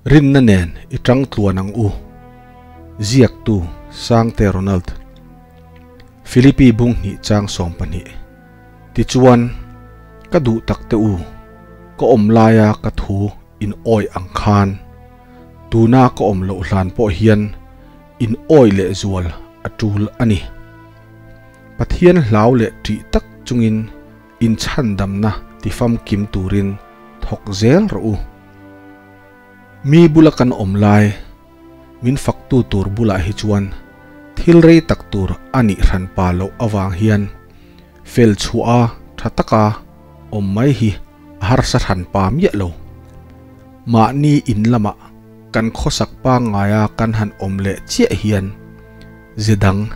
Rinna nen i tang tluan ang u. Ziaktu, Sangte Ronald. Philippi bung hnih chang 12. Tichuan, ka duh tak te u, ka awm laia ka thu in awi ang khan, tuna ka awm loh hlan pawh hian in awi leh zual a tul a ni. Pathian hlau leh ṭih tak chungin in chhandamna tifamkim turin thawk zel rawh u. Mi bula kan awm lai, min faktu tur bulah hi chuan thil rei tak tur a nih hran pa loh avang hian fel chhuah a tha taka awm mai hi a harsa hran pa miah lo. Mahni in lama kan khawsak pangngaia kan han awm leh chiah hian ze dang,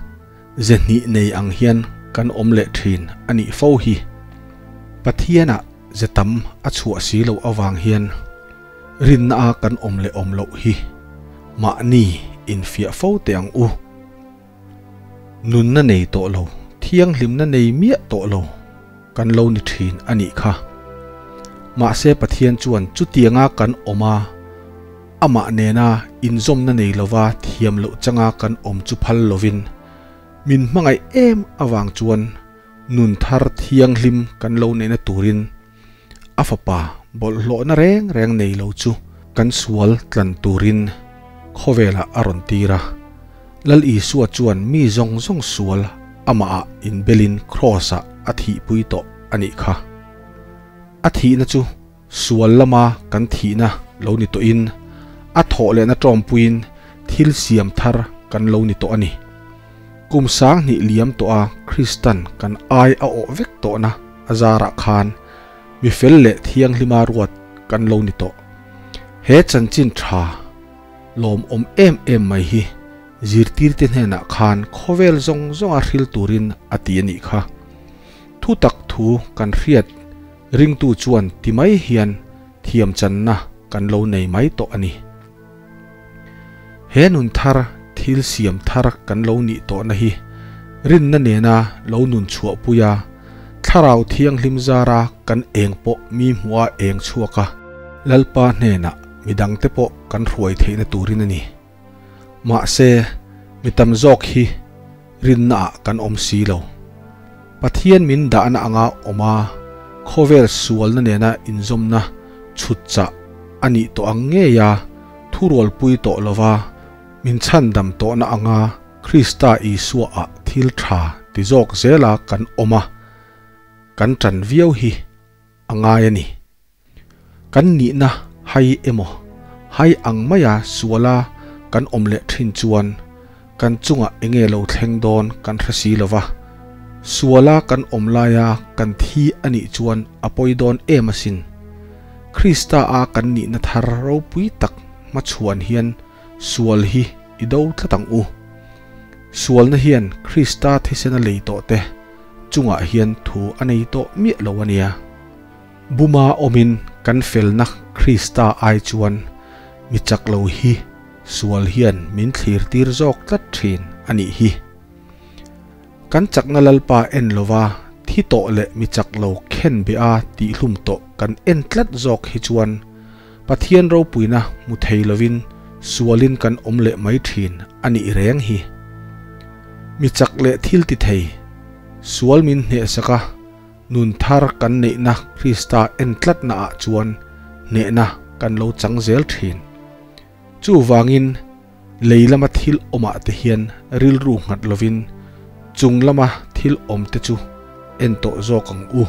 ze hnih nei ang hian kan awm leh thin a nih fo hi. Pathianah ze tam a chhuah si loh avang hian rinna a kan awm leh awm loh hi mahni infiah fo teh ang u. Nunna nei tawh lo, thianghlimna nei miah tawh lo kan lo ni thin a nih kha. Mahse Pathian chuan chutianga kan awm a, amah nena inzawmna nei lova thiam loh changa kan awm chu phal lovin, min hmangaih em avang chuan nun thar thianghlim kan lo neihna turin a fapa bawlhhlawhna reng reng nei lo chu kan sual tlan turin khawvelah a rawn tir a. Lal Isua chuan mi zawng zawng sual amahah inbelin Kraws-ah a thihpui tawh a nih kha. A thihna chu sual lama kan thihna lo ni tawhin a thawh lehna tawmpuiin thil siam thar kan lo ni tawh a ni. Kum 2000 liam tawha Kristan kan ai a awh vek tawhna a zarah khan mi fel leh thianghlima ruat kan lo ni tawh. He chanchin tha lawm awm em em mai hi zirtirte hnenah khan khawvel zawng zawnga hril turin a ti a nih kha. Thu tak thu kan hriat ringtu chuan ti mai hian thiam channa kan lo nei mai tawh a ni. He nun thar thil siam thar kan lo nih tawhna hi rinna nena lo nun chhuahpuia thlarau thianghlim zara kan eng pawh mi hmua eng chhuaka Lalpa hnenah midangte pawh kan hruai theihna turin a ni. Mahse mi tam zawk hi rinna ah kan awm si lo. Pathian min dahna anga awma khawvel sualna nena inzawmna chhutchah a nih tawh ang ngeia thurualpui tawh lova min chhandam tawhna anga Krista Isua ah thil tha ti zawk zela kan awma kan tan viau hi a ngai a ni. Kan nihna hai emaw hai ang maia suala kan awm leh thin chuan kan chunga enge lo thleng dawn kan hre si lova. Suala kan awm laia kan thi a nih chuan a pawi dawn em asin. Krista a kan nihna thar ropui tak hmachhuan hian sual hi i do tlat ang u. Sualna hian Krista thisena lei tawh te chungah hian thu a nei tawh miah lo ania. Buma awmin kan felna Krista ai chuan mi chak lo hi sual hian min thlir tir zawk tlat thin a nih hi. Kan chakna Lalpa en lova thi tawh leh mi chak lo khen be a tih hlum tawh kan en tlat zawk hi chuan Pathian ropuina hmu thei lovin sualin kan awm leh mai thin a nih reng hi. Mi chak leh thil ti thei sual min hneh saka nun thar kan neihna Krista en tlatna ah chuan hnehna kan lo chang zel thin. Chu wangin leilama thil awmah te hian rilru nghat lovin chung lama thil awm te chu en tawh zawk ang u.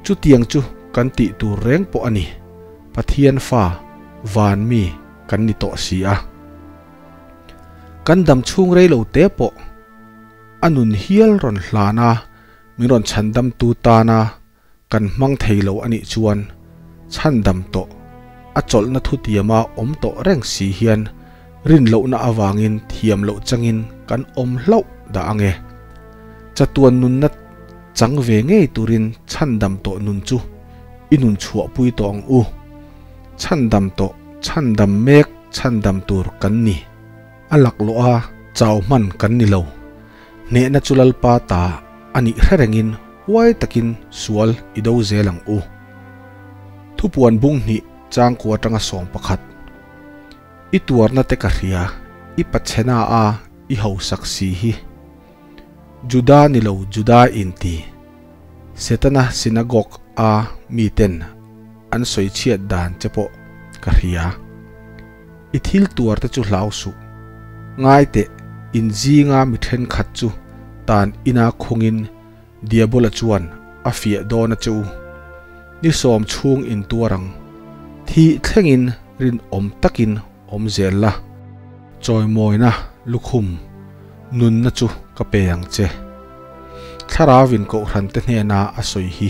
Chu tiang chu kan tih tur reng pawh a ni. Pathian fa van mi kan ni tawh si a. Kan dam chhung rei lo te pawh a nun hial rawn hlana min rawn chhandam tu tana kan hmang thei lo a nih chuan chhandam tawh a chawlhna thu tiama awm tawh reng si hian rin lohna awangin thiam loh changin kan awm hlauh dah ange. Chatuan nunna chang ve ngei turin chhandam tawh nun chu i nun chhuah pui tawh ang u. Chhandam tawh chhandam mek chhandam tur kan ni. A lak lo a chau hman kan ni lo. Hnehna chu Lalpa ta ani hrerengin huai takin sual i do zel ang u. Thupuan bung hnih chang ku atanga 11. I tuarna te ka hria, i pachhena a i hausak si hi. Juda ni lo Juda inti, Setana synagogue a miten an sawi chhiat dan che pawh ka hria. I thil tuar te chu hlau suh. Ngai teh, in zinga mi thenkhat chu tan ina khungin Diabola chuan a fiah dawn a che u. Ni sawm chhung in tuar ang. Thih thlengin rinawm takin awm zel la. Chawimawina lukhum nunna chu ka pe ang che. Thlarauin Kohhrante hnena a sawi hi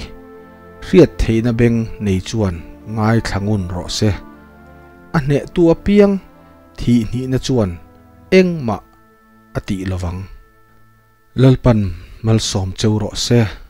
hriat theihna beng nei chuan ngaithla ngun rawh se. A hnehtu apiang thih hnihna chuan engmah a tih lovang. Lalpan malsawm cheu rawh se.